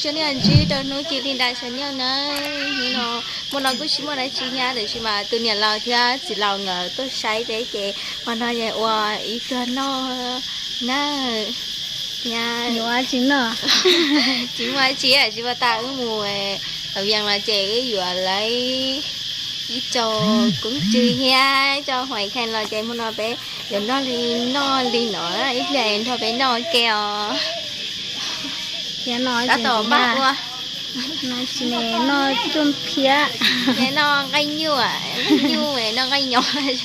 Sawv daws ntsib rau hnub cia li nra sawv daws na. Hnub no, hmo no kuj tsis muaj dab tsi thiab, tab sis mas tus niam laus thiab txiv laus nkawd tuaj saib peb ces hmo no yog ua ib pluag noj na. Thiab tsis muaj dab tsi, tsis muaj tas, wb mus Vias los ces wb yuav lawv ib co koob tsw thiab ib co hois khees los ces hmo no peb yuav noj li, noj li no, ib pliag nrog peb noj ua ke os. Thiab no tsis npaj ua, no tsis ne, noj cuaj phiab, noj nqaij nyuj, nqaij nyuj, noj nqaij nyoos.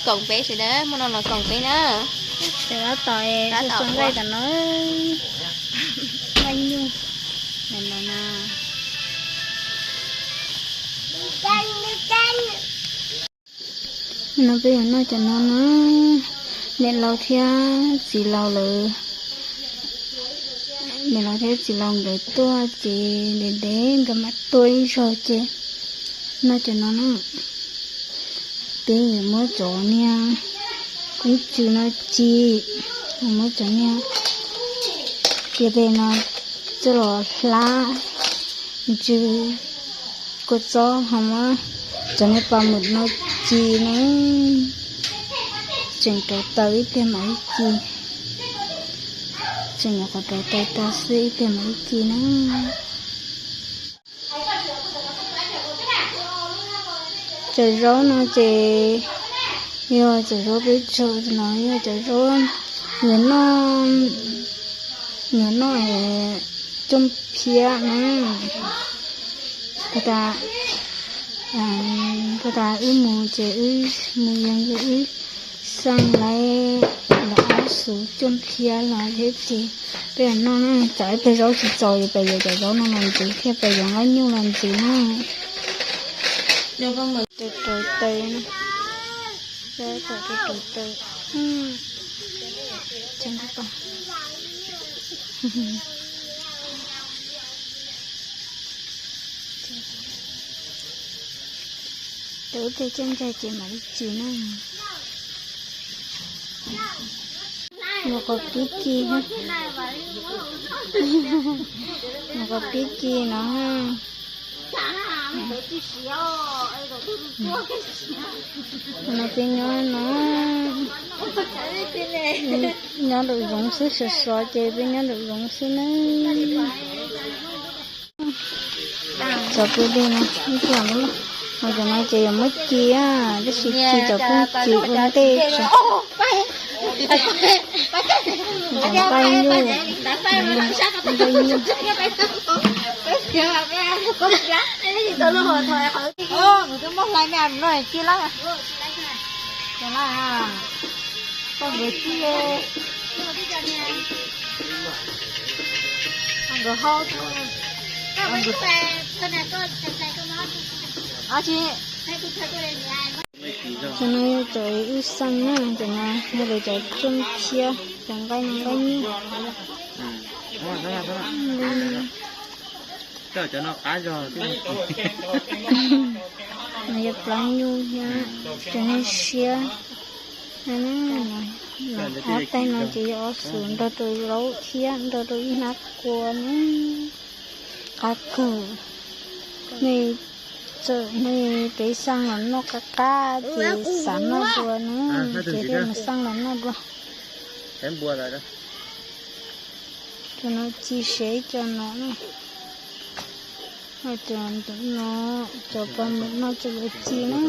Koom peb sawv daws, hmo no los koom peb na. Tab tom, tab tom nqaij tom no, nqaij nyuj, no na. No peb yuav noj cov no na. Niam laus thiab txiv laus lawv, niam laus thiab txiv laus nkawd tuaj ces ntev ntev nkawd mam tuaj ib zaug ces noj cov no na. Peb yuav muab cov niag koob tsw no ci, muab cov niag kiav pem no coj los hlab ntsw kua txob ho muab cov niag pas mum no ci na. Tseem rauv taws ib pliag mam li ci. Tseem nyuam qhuav rauv taws tag xwb ib pliag mam li ci na. Cov zaub no ces yog cov zaub peb tso no, yog cov zaub yuav noj, yuav noj cuaj phiab na. Puag ta, puag ta wb mus ces wb mus yees ces wb xaj lawv ob xuv cuaj phiab los thiab ces peb yuav noj na. Tsam ib pliag zaub tsis txaus yuav pem yuav cov zaub no los ntxiv thiab pem yuav nqaij nyuj los ntxiv na. Rau rau taws, rau rau taws. Tau ib pliag coj ncaig ces mam li ci na. Nyuam qhuav pib ci, nyuam qhuav pib ci no. No peb nyob no, nyob nraum zoov xwb, sov sov ces peb nyob nraum zoov xwb na. Cov pw dej no, no cov no ces yuav muab ci, tab sis ci cov phooj ci ua ntej tso. Cov nqaij nyuj, nqaij nyuj. Nkawd hau, cov no yog cov wb xaj na, cov no yog lawv cov tsooj phiab, cov nqaij no nqaij nyuj. No yog plaub nyuj thiab cov nyuj siab. Ob tais no ces yog ob xuv nrog rau zaub thiab nrog rau ib hnab kua na. Qab kawg. Nej txawm nej peb xaj los noj qab qab ces xav noj dua na, ces nej mus xaj los noj dua. Cov no ci sev cov no na. Cov no, cov pas mus noj cov lawv ci na.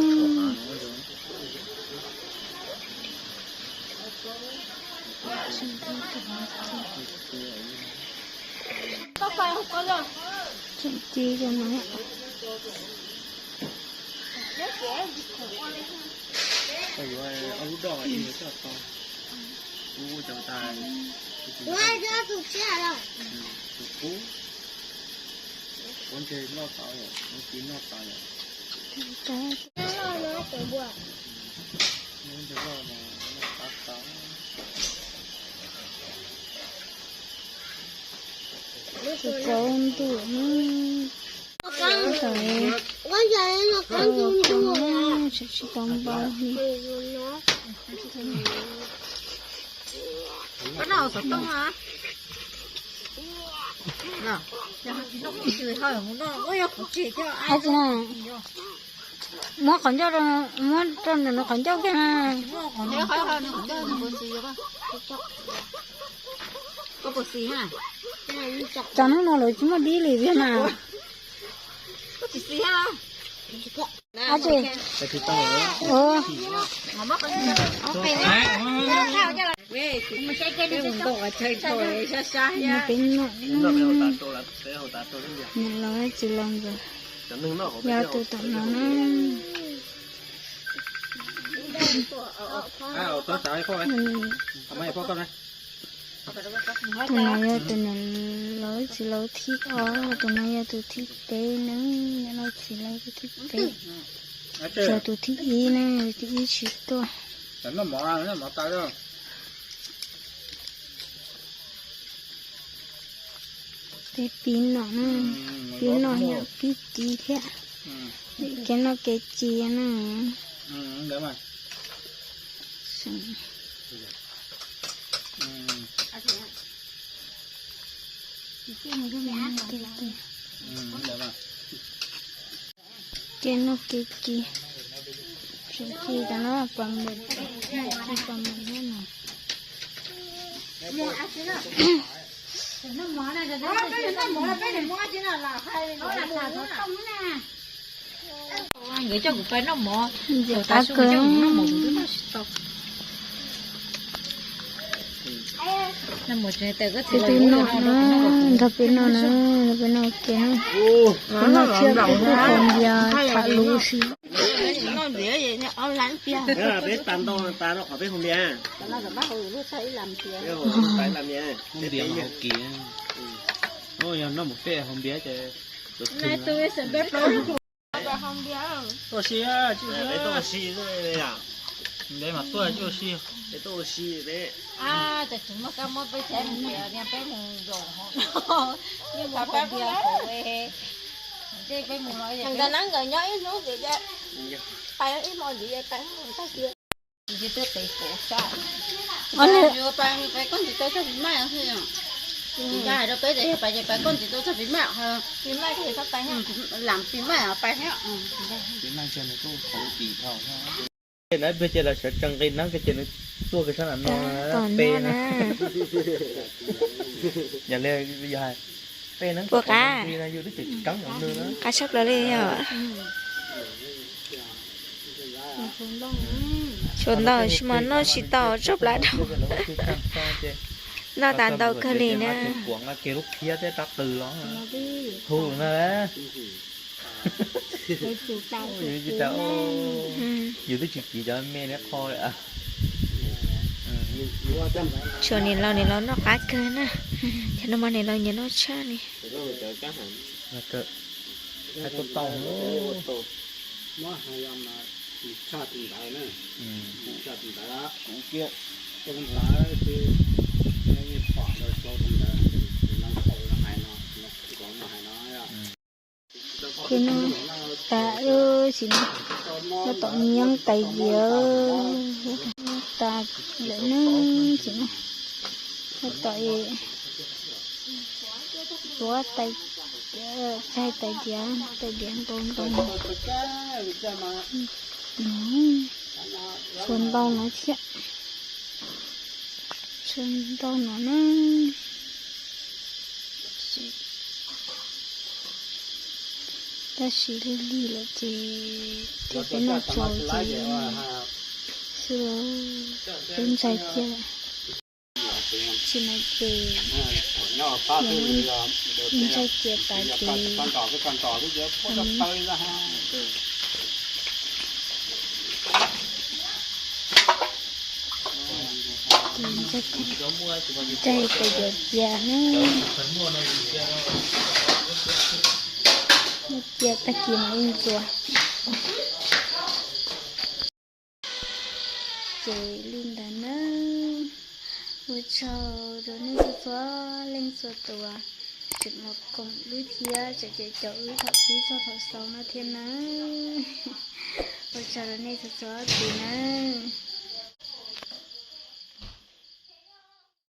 Tseem ci cov no. Tsis tau ntuj, tsis tau npau li. Muab qhov ncauj, muab rau nws qhov ncauj kiag na. Cov hnub no lawv tsis muaj dib li thiab na. Ab tsi. Peb noj, niam laus txiv laus nkawd yog tus tom no na. Tus no yog tus niam laus txiv laus thib ob, tus no yog tus thib peb na, niam laus txiv laus tus thib peb. Tsuas tus thib ib na, tus thib ib tsis tuaj. Peb pib noj na, pib noj yog pib ci thiab. Kev noj kev ci na. Kev noj kev ci, tseem ci cov no pom mus, ci pom mus thiab no. Nkawd coj kuv pais noj mov, ntxim qab kawg. Tus twg noj na, nrog peb noj na, nrog peb noj kiag na. Peb noj tsiab peb kuj qhov npias tham lus si. Yog noj mus peb hauv npias ces tuaj si, tuaj si, ntev mas tuaj tuaj si. Peb tuaj ua si peb. Tab sis muaj kab mob peb tsis mus pem, peb mus zoo, yeej mus pem tias hauv, peb mus los. Nkawd nab nkawd nyob ib hnub ces pais ib hmo ntxiv pais tag kis. Pais koj ntsis tau txog pis maj xwb. Tsis yog hais rau peb tias yog pais ces pais koj ntsis tau txog pis maj, pis maj, lam pis maj pais thiab. Pis maj ces nws kuj qhov pis dhau. Ces lawv plig ces lawv sawv tsees nqis nab ces nws tuaj kiag sab nram no, pe na. Yog li, yog hais pe na, puas qab? Yus twb tseem tsis keeb nws na. Qab tshaj plaws li yog. Tshuav ntau sis mas noj tsis tau tsob plab dhau. Noj tas ntau kawg li na. Kuam nqa kiag lub phiab thiab rab qws los hu na. Yus twb tsis kiv cov me li qho li. Tshuav niam laus, niam laus noj qab kawg na. Cov no mas niam laus nyiam noj tshaj li. Ces no tas lawm, tab tom nyob tais diav, tas lawm ne, ces no tab tom tuav tais, txaig tais diav, tais diav ntau ntau. Tshuav ntau no thiab, tshuav ntau no na. Tab sis lig lig lawm ces thiaj peb noj tsaus ces xwb los peb ntxaig cia. Tsis no ces ntxaig cia tas ces ntxaig tais diav cia na. Cia tag kis mas ib ntxuav. Ces li ntawd na, ua tsaug rau nej txhua txhua leej txhua tus tseem los koom wb thiab tseem caum wb thaum pib txog thaum xaus no thiab na. Ua tsaug rau nej txhua txhua tus nawb.